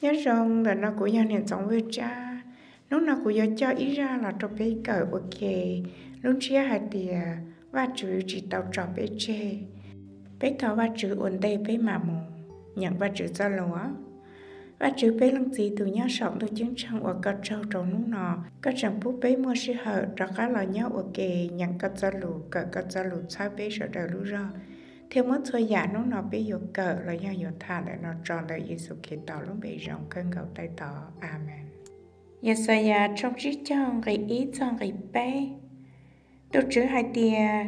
Nyob zoo, ntawm no kuv yog Niam Ntxoov Vwj Tsab. Hnub no kuv yuav coj ib zaj los rau peb kawm ua ke. Lub ntsiab hais tias Vajtswv tsis tau tso peb tseg. Peb thov Vajtswv ua ntej peb mam mus nyeem Vajtswv txoj lus. Vajtswv peb leej Txiv tus nyob saum ntuj ceeb tsheej, ua koj tsaug rau hnub no koj tseem pub peb muaj sij hawm rov qab los nyob ua ke nyeem koj txoj lus, kawm koj txoj lus txhawb peb sawv daws lub zog, thiab muab txhua yam hnub no peb yuav kawm los yog yuav tham ntawm no tso ntawm Yexus Khetos lub npe zoo kawg nkaus taij tau. Amees. Yaxayas tshooj tsib caug nqe ib txog nqe peb. Tus Tswv hais tias,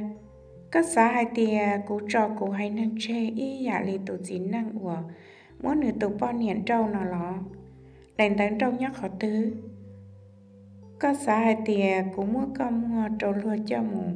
koj xav hais tias kuv tso kuv haiv neeg tseg ib yam li tus txiv neej uas muab nws tus poj niam nrauj no los? Daim ntawv nrauj nyob qhov twg? Koj xav hais tias kuv muab koj muag rau luag coj mus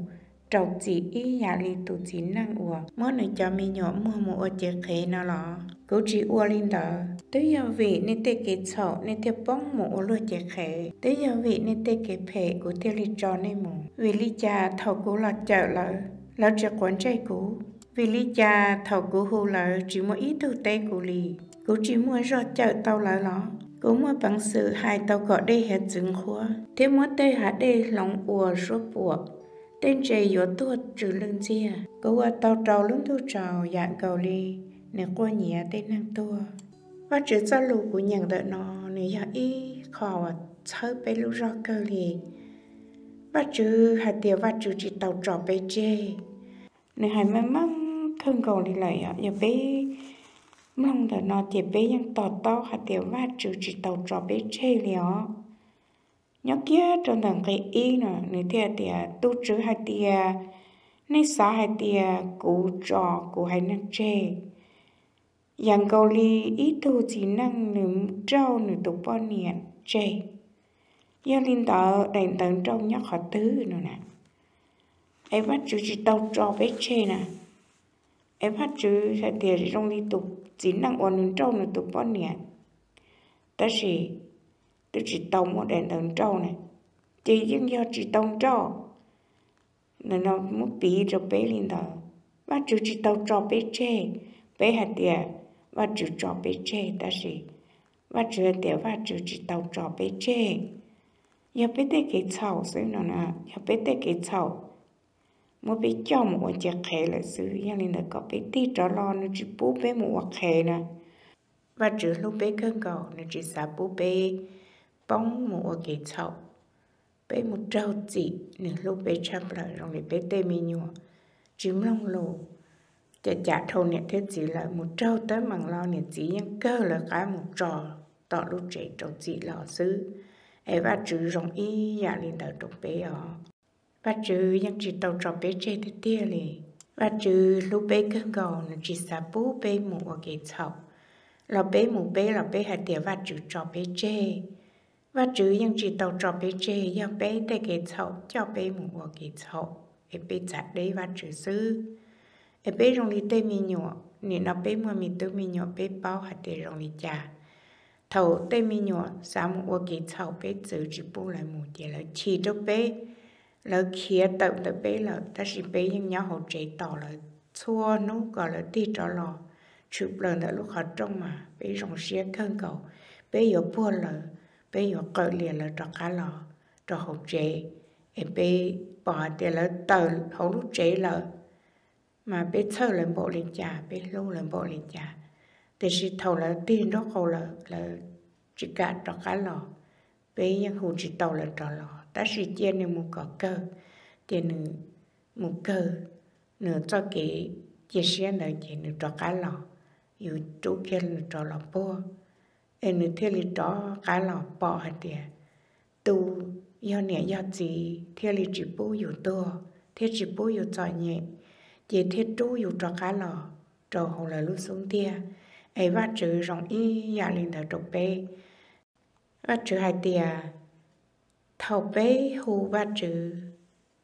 rau txim ib yam li tus txiv neej uas muab nws cov me nyuam muag mus ua cev qhev no los? Kuv tsis ua li ntawd. Twb yog vim nej tej kev txhaum nej thiaj poob mus ua luag cev qhev, twb yog vim nej tej kev phem kuv thiaj li tso nej mus. Vim li cas thaum kuv los cawm lawv, lawv tsis quav ntsej kuv? Vim li cas thaum kuv hu lawv tsis muaj ib tug teb kuv li? Kuv tsis muaj zog cawm tau lawv los? Kuv muaj peev xwm hais tau kom dej hiav txwv nqhuab, thiab muab tej hav dej hloov ua suab puam. Tej ntses yuav tuag tsw lwj ntxiag. Kuv ua tau rau lub ntuj tsaus yam nkaus li nws quaj nyiav tej neeg tuag. Vajtswv txoj lus kuv nyeem ntawm no, nws yog ib qho uas txhawb peb lub zog kawg li. Vajtswv hais tias Vajtswv tsis tau tso peb tseg. Nws hais meej meej kawg nkaus li lawm, yog peb mloog ntawm no ces peb yeej to taub hais tias Vajtswv tsis tau tso peb tseg li os. Nyob kiag rau ntawm nqe ib no, nws thiaj tias, tus Tswv hais tias, nej xav hais tias kuv tso kuv haiv neeg tseg yam nkaus li ib tug txiv neej nws nrauj nws tus poj niam tseg. Yog li ntawd daim ntawv nrauj nyob qhov twg no na? Es Vajtswv tsis tau tso peb tseg na. Es Vajtswv hais tias zoo li tus txiv neej uas nws nrauj nws tus poj niam, tab sis twb tsis tau muaj daim ntawv nrauj na, ces yeej yog tsis tau nrauj. Ntawm no muab piv rau peb li ntawd, Vajtswv tsis tau tso peb tseg. Peb hais tias Vajtswv tso peb tseg, tab sis Vajtswv hais tias Vajtswv tsis tau tso peb tseg. Yog peb tej kev txhaum xwb no na, yog peb tej kev txhaum muab peb coj mus ua cev qhev lawm xwb. Yog li ntawd kom peb tig rov los, nws tsis pub peb mus ua qhev na. Vajtswv hlub peb kawg nkaus, nws tsis xav pub peb poob mus ua kev txhaum. Peb mus raug txim nws hlub peb tshaj plaws. Zoo li peb tej me nyuam tsis mloog lus, cas cas dhau niam thiab txiv lawm, mus raug teeb meem los niam txiv yeej kawg lawv qab mus tso tom lub tsev rau txim los xwb. Es Vajtswv zoo ib yam li ntawd rau peb os. Vajtswv yeej tsis tau tso peb tseg tiag tiag li. Vajtswv hlub peb kawg nkaus, nws tsis xav pub peb mus ua kev txhaum. Los peb mus peb los peb hais tias Vajtswv tso peb tseg. Vajtswv yeej tsis tau tso peb tseg, yog peb tej kev txhaum coj peb mus ua kev txhaum, es peb txav deb Vajtswv xwb. Es peb zoo li tej me nyuam, nim no peb muaj me tub me nyuam, peb paub hais tias zoo li cas. Thaum tej me nyuam xav mus ua kev txhaum, peb txwv tsis pub lawv mus, ces lawv chim rau peb, lawv khiav tawm ntawm peb lawm, tab sis peb yeej nyob hauv tsev tos lawv txhua hnub kom lawv tig rov los. Tshwm plaws ntawm lub qhov rooj mas peb zoo siab kawg nkaus, peb yuav puag lawv, peb yuav qawm lias lawv rov qab los rau hauv tsev. Es peb pom hais tias lawv tawm hauv lub tsev lawm, mas peb txhawj lawv npaum li cas, peb hlub lawv npaum li cas. Tiam sis thaum lawv tig nraub qaum lawm, lawv tsis kam rov qab los, peb yeej hu tsis tau lawv rov los, tab sis cia nws mus kom kawg, cia nws mus kawg nws txoj kev cia siab ntawd ces nws rov qab los, yus rub kiag nws rov los puag, es nws thiaj li rov qab los pom hais tias tus yog niam yog txiv thiaj li tsis pub yus tuag thiab tsis pub yus txom nyem, ces thiaj rub yus rov qab los rau hauv lawv lub xub ntiag. Es Vajtswv zoo ib yam li ntawd rau peb. Vajtswv hais tias thaum peb hu Vajtswv,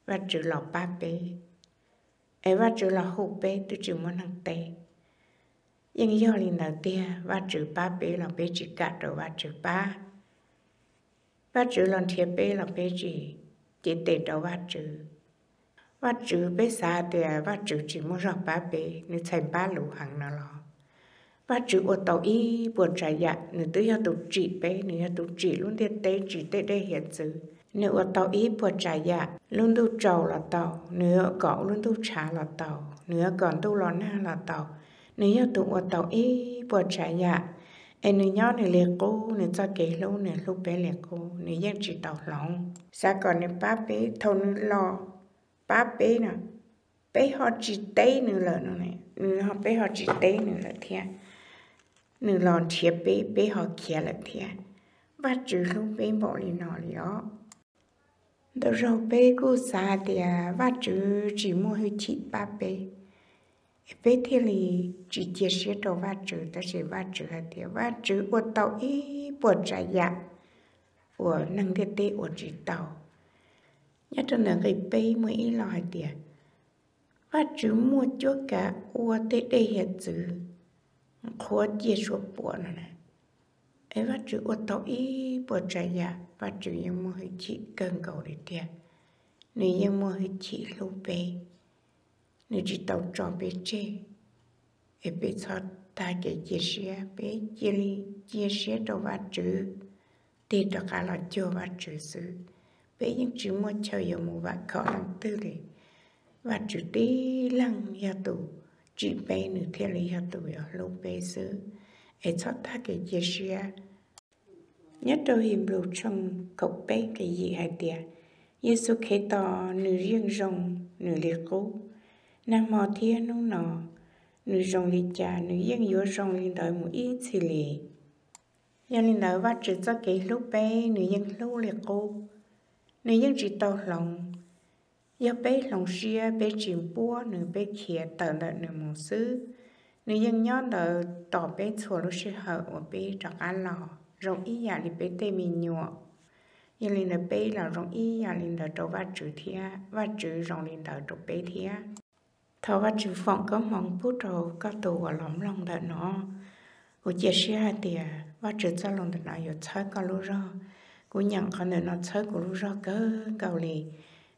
Vajtswv los pab peb, es Vajtswv los hu peb twb tsis muaj neeg teb. Yeej yog li ntawd tiag, Vajtswv pab peb los peb tsis kam rau Vajtswv pab. Vajtswv los nrhiav peb los peb tsis cev tes rau Vajtswv. Vajtswv, peb xav tias Vajtswv tsis muaj zog pab peb, nws txhais npab luv heev no los? Vajtswv ua tau ib puas tsav yam, nws twb yog tus tsim peb, nws yog tus tsim lub ntiaj teb, tsim tej dej hiav txwv. Nws ua tau ib puas tsav yam, lub ntuj tsaus los tau, nws yuav kom lub ntuj tshav los tau, nws yuav kom ntuj los nag los tau. Nws yog tus ua tau ib puas tsav yam, es nws nyob nws li qub, nws txoj kev hlub nws hlub peb li qub, nws yeej tsis tau hloov. Xav kom nws pab peb, thaum nws los pab peb no, peb ho tsis teb nws lawm no, nws, peb ho tsis teb nws lawm thiab, nws los nrhiav peb, peb ho khiav lawm thiab. Vajtswv hlub peb npaum li no li os. Ntau zaug peb kuj xav tias Vajtswv tsis muaj hwj chim pab peb, es peb thiaj li tsis cia siab rau Vajtswv. Tab sis Vajtswv hais tias Vajtswv ua tau ib puas tsav yam uas neeg ntiaj teb ua tsis tau. Nyob rau ntawm nqe peb muaj ib lo hais tias Vajtswv muaj cuab kav ua tej dej hiav txwv qhuav cia suab puam no na. Es Vajtswv ua tau ib puas tsav yam, Vajtswv yeej muaj hwj chim kawg nkaus li tiag. Nws yeej muaj hwj chim hlub peb, nws tsis tau tso peb tseg. Es peb txhob tag kev cia siab, peb cia li cia siab rau Vajtswv, tig rov qab los cuag Vajtswv xwb. Peb yeej tsis muaj chaw yuav mus vam khom leej twg li. Vajtswv tib leeg yog tus tsim peb, nws thiaj li yog tus yuav hlub peb xwb. Es txhob tag kev cia siab. Nyob rau Henplais tshooj kaum peb nqe yim hais tias, Yexus Khetos nws yeej zoo nws li qub, nag hmo thiab hnub no, nws zoo li cas nws yeej yuav zoo li ntawd mus ib txhis li. Yog li ntawd Vajtswv txoj kev hlub peb nws yeej hlub li qub, nws yeej tsis tau hloov. Yog peb hloov siab, peb tsis npuab nws, peb khiav tawm ntawm nws mus xwb, nws yeej nyob ntawd tos peb txhua lub sij hawm uas peb rov qab los, zoo ib yam li peb tej me nyuam. Yog li ntawd peb los zoo ib yam li ntawd rau Vajtswv thiab Vajtswv zoo li ntawd rau peb thiab. Thov Vajtswv foom koob hmoov pub rau koj tus uas los mloog ntawm no. Kuv cia siab hais tias Vajtswv txoj lus ntawm no yuav txhawb koj lub zog. Kuv nyeem qhov ntawm no txhawb kuv lub zog kawg nkaus li,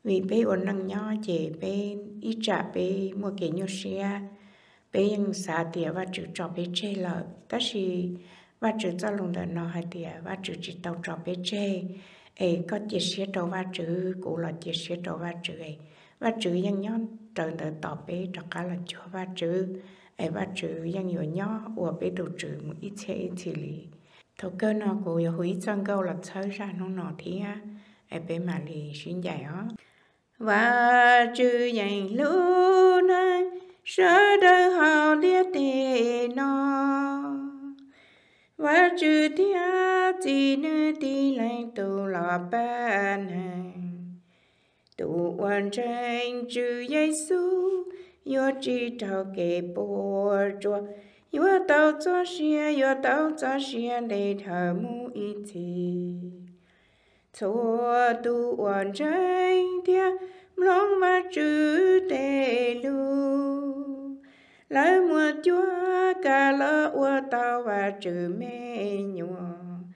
vim peb ua neej nyob ces peb ib tsam peb muaj kev nyuaj siab, peb yeej xav tias Vajtswv tso peb tseg lawm, tab sis Vajtswv txoj lus ntawm no hais tias Vajtswv tsis tau tso peb tseg. Es koj cia siab rau Vajtswv, kuv los cia siab rau Vajtswv, Vajtswv yeej nyob rawv ntawd tos peb rov qab los cuag Vajtswv, es Vajtswv yeej yuav nyob ua peb tus Tswv mus ib txhiab ib txhis li. Thaum kawg no kuv yuav hu ib txoj nkauj los txhawb zaj hnub no thiab, es peb mam li sib ncaim os. Vajtswv yeej hlub neeg sawv daws hauv ntiaj teb no. Vajtswv thiab Txiv Nws Tib Leeg Tub los pab neeg. Tus uas ntseeg Tswv Yexus yuav tsis raug kev puas tsuaj, yuav tau txoj sia, yuav tau txoj sia ntev dhawv mus ib txhis. Txhua tus uas ntseeg thiab mloog Vajtswv tej lus, lawv muaj cuab kav los ua tau Vajtswv me nyuam.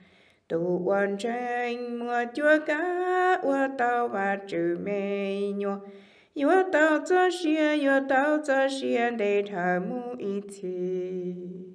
Tus uas ntseeg muaj cuab kav ua tau Vajtswv me nyuam, yuav tau txoj sia, yuav tau txoj sia ntev dhawv mus ib txhis.